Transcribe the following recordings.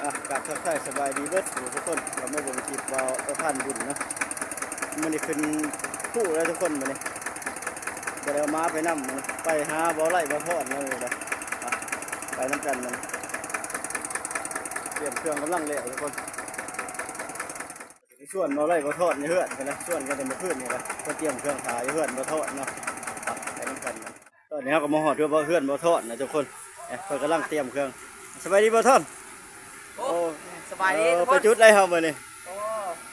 ອ່ະ ກາບທັກທາຍສະບາຍດີເບິດທຸກຄົນ ກໍມາເບິ່ງຄລິບບ່າວປະທານບຸນເນາະ. ມື້ນີ້ຂຶ້ນພູແລ້ວທຸກຄົນ ມື້ນີ້ບໍ່ໄດ້ເອົາໝາໄປນຳ ມື້ນີ້ໄປຫາບ່າວໄຫຼ ບ່າວທອນເນາະ ມື້ນີ້ໄປນຳກັນ. ມື້ນີ້ຕຽມເຄື່ອງກຳລັງແລ້ວທຸກຄົນ. ຊວນບ່າວໄຫຼ ບ່າວທອນຢູ່ເຮືອນພຸ້ນນະ ຊວນກັນແຕ່ມື້ຄືນນີ້ລະ ເພິ່ນຕຽມເຄື່ອງຂາຍຢູ່ເຮືອນບ່າວທອນເນາະ ໄປນຳກັນ. ຕອນນີ້ເຮົາກໍມາຮອດເຮືອນບ່າວທອນນະທຸກຄົນ ເພິ່ນກຳລັງຕຽມເຄື່ອງ. ສະບາຍດີບ່າວທອນ. ໂອ້ ໂອ້ ສະບາຍດີ ເອີ ທຸກຄົນ ໄປຈຸດໃດເຮົາມື້ນີ້? ໂອ້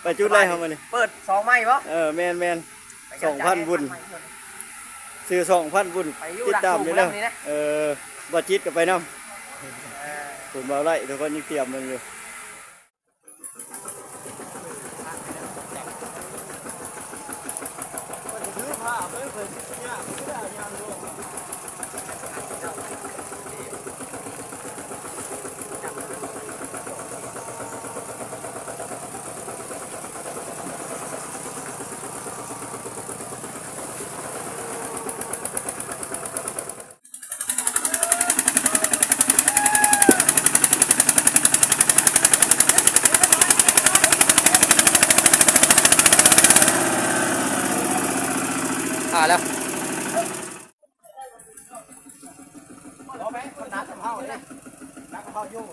ໄປຈຸດໃດເຮົາມື້ນີ້? ເປີດຊ່ອງໃໝ່ບໍ່? ເອີ ແມ່ນໆ ຊ່ອງພັນບຸນ ຊື່ຊ່ອງພັນບຸນ ຕິດຕາມຢູ່ເດີ. ເອີ ບ່າວຈິດກໍໄປນຳ ເອີ ເພິ່ນບ່າວໄຫຼ ທຸກຄົນຍັງຕຽມມັນຢູ່. ອ່າ ແລ້ວ ບໍ່ແມ່ນຄົນໜັກກວ່າເຮົາເດ້ ໜັກກວ່າເຮົາຢູ່.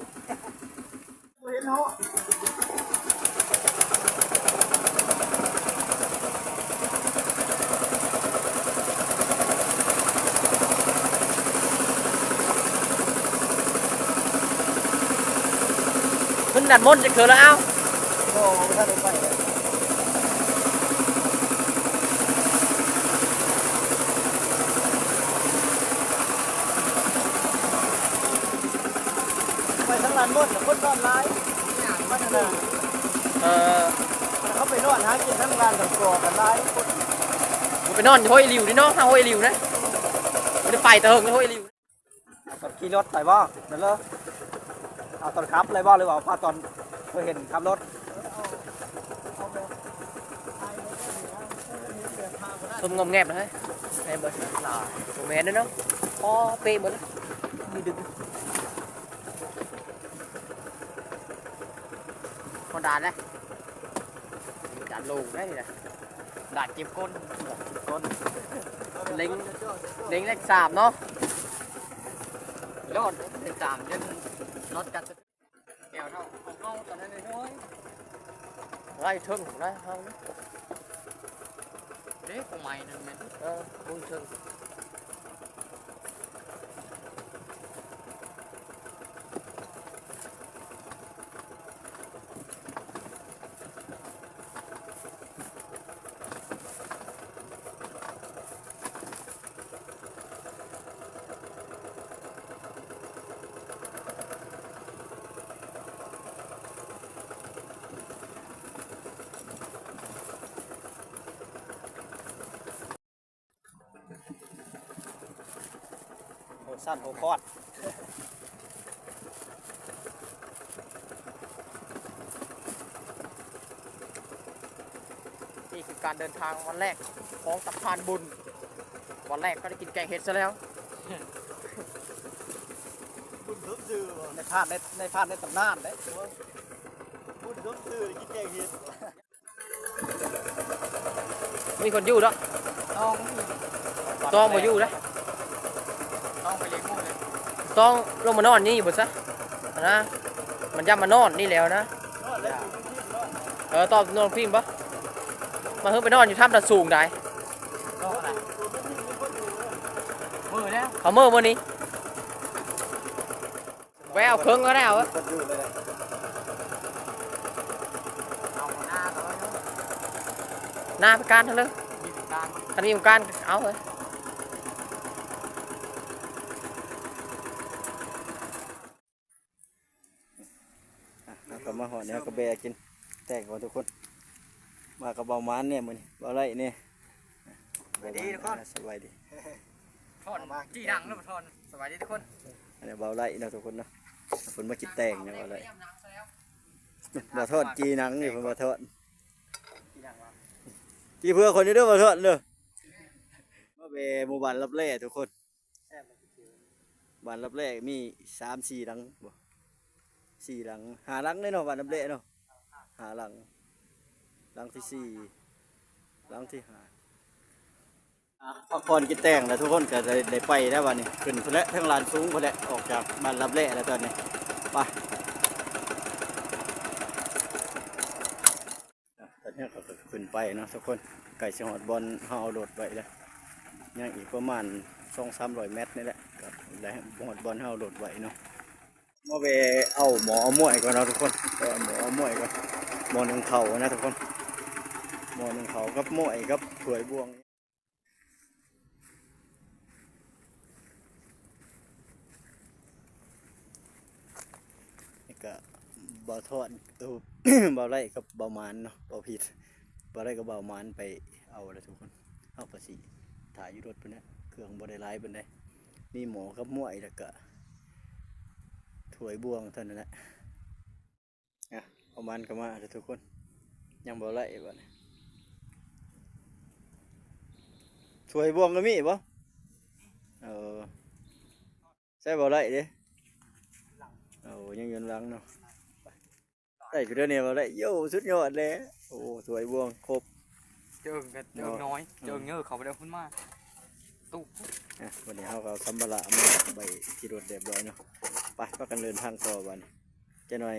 ເພິ່ນດັນມົນຈັກເທື່ອແລ້ວ ເອົ້າ ບໍ່ ບໍ່ທັນໄດ້ໄປເລີຍ. ໄປທາງລານມົນ ຄົນນອນຫຼາຍ ມັນນະ ເອີ ເຂົາໄປນອນຫາກິນທາງລານທາງກອກກັນຫຼາຍຄົນ. ໄປນອນຢູ່ຫ້ວຍລິວນີ້ເນາະ ທາງຫ້ວຍລິວນະ ບໍ່ໄດ້ໄປແຕ່ເຫິງຫ້ວຍລິວ. ເອົາຕອນຂີ່ລົດໄປບໍ່? ນັ້ນເລີ ເອົາຕອນຂັບເລີຍບໍ່ ຫຼືວ່າເອົາພາຕອນເຄີຍເຫັນຂັບລົດ? ສົມງອມແງບນະເຮີ້ຍ ແມ່ນບໍ່? ບໍ່ແມ່ນເດ້ເນາະ ອໍ ເປະເບິດ ມີດຶກ ຮອດດ່ານແລ້ວ ດ່ານໂລງໄດ໋ນີ້ນະ. ດາດເກັບກົ້ນ ດາດເກັບກົ້ນ ເລັງ ເລັງເລກສາມເນາະ ໂລດເລກສາມຈົນນັອດກັດ ແອວເທົ່າຂອງເຮົາຕອນນັ້ນນ້ອຍໆ ໄລ່ເທິງໄດ້ເຮົາ ເດ້ ຂອງໃໝ່ນັ້ນແມ່ນ ເອີ ຂອງເທິງ. ໂອ້ ສັ່ນໂອ້ຄອດ ນີ້ຄືການເດີນທາງວັນແລກຂອງຕາພານບຸນ ວັນແລກກໍໄດ້ກິນແກງເຫັດຊະແລ້ວ ບຸນສົມຊື່ບໍ່ ນາຍພານ ນາຍ ນາຍພານໃນຕຳນານເດ້ ບຸນສົມຊື່ໄດ້ກິນແກງເຫັດ. ມີຄົນຢູ່ດອກ ຕ້ອງ ຕ້ອງບໍ່ຢູ່ເດ້ ຕ້ອງໄປລ້ຽງໝູເລີຍ ຕ້ອງລົງມານອນນີ້ບໍ່ຊະ ຫັ້ນນະ ມັນຢ້ານມານອນນີ້ແລ້ວນະ ເອີ ຕອບນ້ອງພິມບໍ່ ມາເຮີ້ ໄປນອນຢູ່ຖ້ຳຕາສູງໃດ ເຂົາເມືອມື້ນີ້. ແວວເຄິ່ງກໍໄດ້ເອົາ ໜ້າໄປການເທື່ອເລີຍ ຄັນມີໂອກາດເອົາເລີຍ. ອ່ະ ເຮົາກໍມາຮອດແລ້ວ ເຮົາກໍແບະກິນແຕງກ່ອນທຸກຄົນ ມາກັບເບົາໝານແດ່ມື້ນີ້ ເບົາໄຫຼແດ່ ສະບາຍດີທຸກຄົນ ສະບາຍດີ. ທ່ອນຈີ່ດັງເນາະ ທ່ອນ ສະບາຍດີທຸກຄົນ ອັນນີ້ເບົາໄຫຼເນາະທຸກຄົນເນາະ ເພິ່ນມາກິນແຕງເນາະ ເບົາໄຫຼ ເບົາທ່ອນຈີ່ໜັງນີ້ ເພິ່ນວ່າທ່ອນ ຈີ່ເພື່ອຄົນນີ້ເດີ ເບົາທ່ອນເດີ ມາແວ່ໝູ່ບ້ານລັບແລທຸກຄົນ ບ້ານລັບແລມີສາມສີ່ຫຼັງບໍ່ ສີ່ຫຼັງ ຫ້າຫຼັງເດ້ເນາະ ບ້ານລຳແລະເນາະ ຫ້າຫຼັງ ຫຼັງທີສີ່ ຫຼັງທີຫ້າ ອ່າ ພັກຜ່ອນກິນແຕ່ງແລ້ວ ທຸກຄົນກໍໄດ້ ໄດ້ໄປແລ້ວບັດນີ້ ຂຶ້ນພຸ້ນແຫຼະ ເທິງລານສູງພຸ້ນແຫຼະ ອອກຈາກບ້ານລຳແລະແລ້ວຕອນນີ້ ໄປ ອ່ະ ຕອນນີ້ເຮົາກໍຂຶ້ນໄປເນາະທຸກຄົນ ໃກ້ຊິຮອດບ່ອນເຮົາເອົາລົດໄວ້ແລ້ວ ຍັງອີກປະມານສອງສາມຮ້ອຍແມັດນີ້ແຫຼະ ກໍໄດ້ຮອດບ່ອນເຮົາເອົາລົດໄວ້ເນາະ ມາແວ່ເອົາໝໍ້ເອົາມ້ວຍກ່ອນເນາະທຸກຄົນ ເອົາໝໍ້ເອົາມ້ວຍກ່ອນ ໝໍ້ໜຶ້ງເຂົ້ານະທຸກຄົນ ໝໍ້ໜຶ້ງເຂົ້າກັບມ້ວຍກັບຖ້ວຍບ່ວງ. ນີ້ກະບ່າວທອນ ເອີ ບ່າວໄຫຼກັບບ່າວໝານເນາະ ເວົ້າຜິດ ບ່າວໄຫຼກັບບ່າວໝານໄປເອົາແລ້ວທຸກຄົນ ເຮົາກະຊິຖ້າຢູ່ລົດພຸ້ນແຫຼະ ເຄື່ອງບໍ່ໄດ້ຫຼາຍປານໃດ ມີໝໍ້ກັບມ້ວຍ ແລ້ວກະຖ້ວຍບ່ວງເທົ່ານັ້ນແຫຼະ. ອ່ະ ປະມານກໍມາແລ້ວທຸກຄົນ ຍັງບໍ່ໄດ້ບັດນີ້ ຖ້ວຍບ່ວງກໍມີບໍ່? ເອີ ໃສ່ບໍ່ໄດ້ເດ້ ໂອ້ ຍັງຢູ່ຫຼັງເນາະ ໄດ້ຄືເດີນີ້ບໍ່ໄດ້ ໂຢ ສຸດຍອດແລ້ວ ໂອ້ ຖ້ວຍບ່ວງຄົບ ເຈີກະເຈີນ້ອຍ ເຈີເຍີເຂົາບໍ່ໄດ້ເອົາຂຶ້ນມາ ຕູ້ ອ່ະ ວັນນີ້ເຮົາກໍເອົາສຳພາລະມາໄວ້ທີ່ລົດຮຽບຮ້ອຍເນາະ ໄປ ພາກັນເດີນທາງຕໍ່ບັດນີ້ ຈັກໜ່ອຍ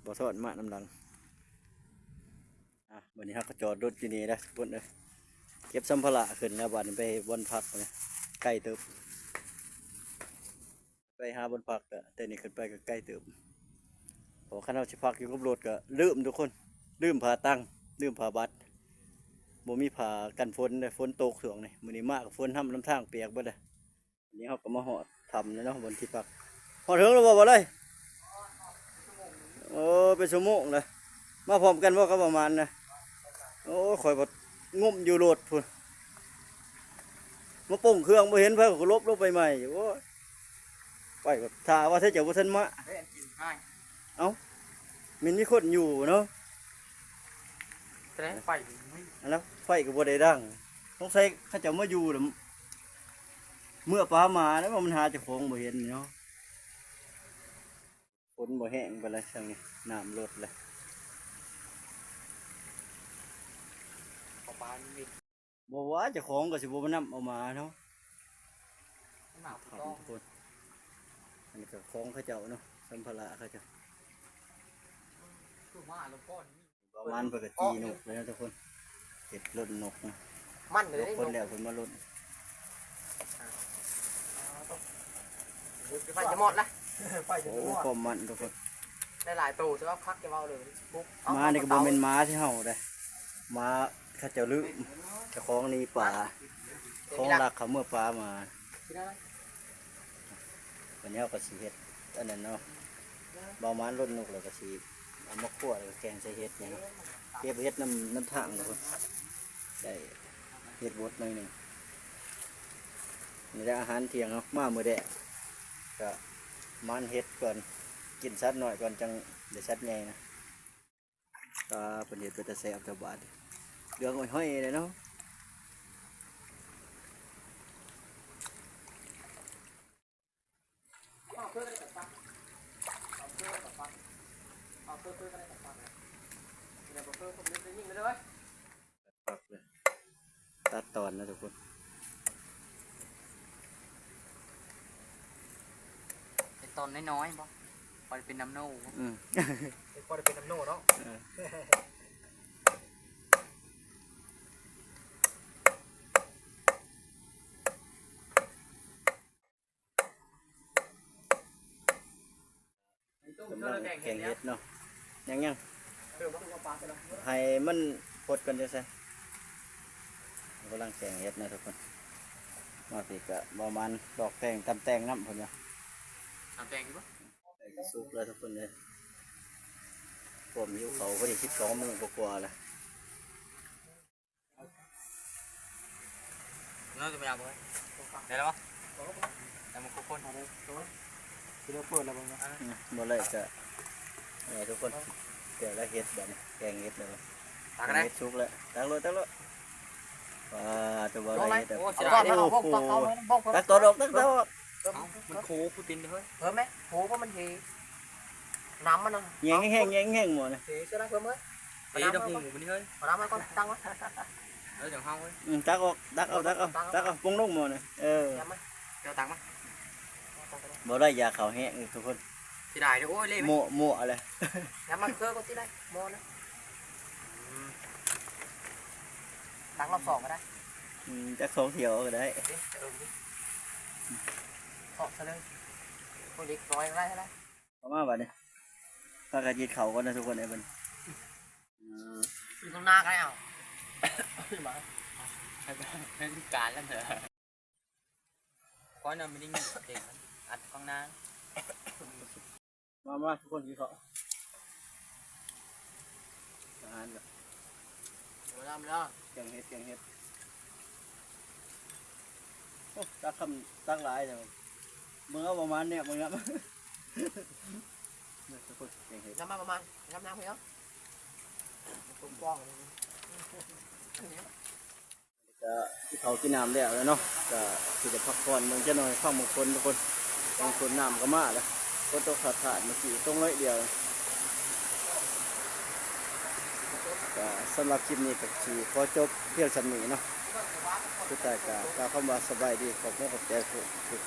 ບໍ່ສອນມານຳຫຼັງ ອ່ະ ບັດນີ້ເຮົາກໍຈອດລົດຢູ່ນີ້ແລ້ວທຸກຄົນເອີຍ ເກັບສຳພາລະຂຶ້ນແລ້ວ ບັດນີ້ໄປບ່ອນພັກນະ ໄກເຕີບ ໄປຫາບ່ອນພັກກະ ແຕ່ນີ້ຂຶ້ນໄປກະໄກເຕີບ ເພາະຄັນເຮົາຊິພັກຢູ່ກັບລົດກະລືມທຸກຄົນ ລືມຜ້າຕັ່ງ ລືມຜ້າບັດ ບໍ່ມີຜ້າກັນຝົນເດ້ ຝົນຕົກຊ່ວງນີ້ ມື້ນີ້ມາກະຝົນຫ້ຳນຳທາງ ປຽກເບິດເດ້. ອັນນີ້ເຮົາກໍມາຮອດຖ້ຳແລ້ວເນາະ ບ່ອນທີ່ພັກ ຮອດເຖິງແລ້ວບໍ່ ບ່າວໄຫຼ? ເອີ ເປັນຊົ່ວໂມງແລ້ວ ມາພ້ອມກັນບໍ່ກັບປະມານນະ? ໂອ້ຍ ຂ້ອຍບັດງົມຢູ່ລົດພຸ້ນ ມາປົງເຄື່ອງບໍ່ເຫັນ ໄປກໍຫຼົບລົງໄປໃໝ່ ໂອ້ຍ ໄປກໍຖ້າວ່າແທ້ເຈົ້າບໍ່ທັນມາ ເອົ້າ ແມ່ນມີຄົນຢູ່ເນາະ ແສດງໄຟ ອັນນັ້ນ ໄຟກໍບໍ່ໄດ້ດັງ ສົງໄສເຂົາເຈົ້າມາຢູ່ແລ້ວ ເມືອປ່າໝາແລ້ວ ມັນຫາເຈົ້າຂອງບໍ່ເຫັນເນາະ ຝົນບໍ່ແຮງປານໃດຊ່ວງນີ້ ນ້ຳລົດແລ້ວ ບໍ່ວ່າເຈົ້າຂອງກໍຊິບໍ່ມານຳເອົາໝາເນາະ ອັນນີ້ກໍຂອງເຂົາເຈົ້າເນາະ ສຳພາລະເຂົາເຈົ້າ ຄືມາແລ້ວກ່ອນ ປະມານເພິ່ນກໍຈີ່ນົກເລີຍນະທຸກຄົນ ເຮັດລົດນົກນະ ມັນເລີຍ ລົດຄົນແລ້ວເພິ່ນມາລົດ ໄຟຈະໝົດລະ ໂອ້ ຄວາມມັນທຸກຄົນ ໄດ້ຫຼາຍໂຕ ແຕ່ວ່າຄັກຈະເວົ້າເລີຍ ມານີ້ກໍບໍ່ແມ່ນໝາທີ່ເຮົາເດ້ ໝາເຂົາເຈົ້າລືມ ເຈົ້າຂອງໜີປ່າ ຂອງລັກເຂົາເມືອປ່າມາ ວັນນີ້ເຮົາກໍຊິເຮັດອັນນັ້ນເນາະ ເບົາໝານລົດນົກ ແລ້ວກໍຊິເອົາມາຂົ້ວ ແລ້ວກໍແກງໃສ່ເຫັດນີ້ເນາະ ເກັບເຫັດນຳ ນຳທາງເນາະ ໄດ້ເຫັດບົດໜ້ອຍໜຶ່ງ ນີ້ແຫຼະອາຫານທ່ຽງເນາະ ມາມື້ແລກກໍໝານເຫັດກ່ອນ ກິນສັດນ້ອຍກ່ອນ ຈັ່ງໄດ້ສັດໃຫຍ່ນະ. ອ່າ ເພິ່ນເຮັດເປັນຕາແຊບແທ້ບາດ ເຫຼືອງຫ້ອຍໆເລີຍເນາະ ຕັດຕອນນະທຸກຄົນ ເປັນຕອນນ້ອຍໆບໍ່? ພໍໄດ້ເປັນນຳໂນ ອືມ ພໍໄດ້ເປັນນຳໂນເນາະ ເອີ ກຳລັງແກງເຫັດເນາະ ຍັງໆ ໃຫ້ມັນຟົດກ່ອນຈັ່ງຊັ້ນ ກຳລັງແກງເຫັດນະທຸກຄົນ ມາພີ້ກະປະມານດອກແຕງ ຕຳແຕງນຳເພິ່ນວ່າ ຕຳແຕງຢູ່ບໍ່? ໃກ້ຊິສຸກແລ້ວທຸກຄົນເອີຍ ຄວາມຫິວເຂົ້າ ພໍດີສິບສອງໂມງກວ່າໆແລ້ວ. ໄດ້ແລ້ວບໍ່? ໄດ້ໝົດທຸກຄົນ ຊິໄດ້ເປີດແລ້ວບໍ່? ອືມ ບໍ່ໄດ້ກະ ນີ້ທຸກຄົນ ແກງເຫັດບາດນີ້ ແກງເຫັດແລ້ວ ຕັກໄດ້ ເຫັດສຸກແລ້ວ ຕັກໂລດ ຕັກໂລດ ວ້າ ຕົວບໍ່ໄດ້ເຫັດ ໂອ້ ເສຍດາຍເດ້ ຕັກຕໍ່ດອກ ຕັກຕໍ່ດອກ ເອົ້າ ມັນໂຄກູຕິນເດີ ເອີ ແມ່ ໂຄ ເພາະມັນເຫ ນ້ຳມັນນະ ແຍງແຮງໆ ແຍງແຮງໝໍນະ. ເອີ ເຊື່ອນະເພີ່ມເອີຍ. ເອີ ດອກຫູມັນນີ້ເຮີ້ຍ. ເອົານ້ຳມາກ່ອນ ຕັກມາ. ເອີ ຈັ່ງເຮົາເຮີ້ຍ. ອືມ ຕັກອອກ ຕັກເອົາ ຕັກເອົາ ຕັກເອົາ ປົງລົງໝໍນະ. ເອີ ເອົາມາ ເຈົ້າຕັກມາ. ບໍ່ໄດ້ຢາເຂົ້າແຮງອີກທຸກຄົນ. ເສຍດາຍເດີ. ໂອ້ຍ ເລະ ມົວ ມົວແຫຼະ. ຢ່າມາເຄືອກໍຊິໄດ້ໝໍນະ. ອືມ ຕັກຮອບສອງກໍໄດ້. ອືມ ຈັກສອງຖ້ຽວກໍໄດ້. ເອີ ເອີ ເທາະຊະເລີຍ. ໂອ້ຍ ເລັກນ້ອຍກໍໄດ້ ເທົ່າໃດ. ເຂົ້າມາບາດນີ້ ພາກັນກິນເຂົ້າກ່ອນນະທຸກຄົນເອີຍ. ເອີ ຢູ່ຂ້າງໜ້າກໍໄດ້. ເອົາ ມາ ເປັນການແລ້ວເດີ. ຂ້ອຍນະ ມັນໄດ້ຍິນສຽງມັນອັດຂ້າງໜ້າ. ມາ ມາ ທຸກຄົນກິນເຂົ້າ. ອາຫານກໍ ມານຳເດີ. ແກງເຫັດ ແກງເຫັດ. ໂອ້ ຕັກຄຳ ຕັກຫຼາຍແທ້. ເບິ່ງເອົາປະມານແນບເບິ່ງນຳ. ນີ້ທຸກຄົນ ແກງເຫັດ. ນຳມາປະມານ ນຳນ້ຳໃຫ້ເອົາ. ກົມກອງ ກະກິນເຂົ້າກິນນ້ຳແລ້ວແຫຼະເນາະ ກະຊິໄດ້ພັກຜ່ອນເບິ່ງຈັກໜ່ອຍ ຟັງເບິ່ງຝົນທຸກຄົນ. ເບິ່ງຝົນ ນ້ຳກໍມາແລ້ວ. ຝົນຕົກຊາດໆ ເມື່ອກີ້ຕົກໜ້ອຍດຽວ. ກະສຳລັບຄລິບນີ້ກໍຊິຂໍຈົບພຽງສ່ຳນີ້ເນາະ. ສຸດທ້າຍກໍກ່າວຄຳວ່າສະບາຍດີ ຂອບຄຸນຂອບໃຈທຸກຄົນ.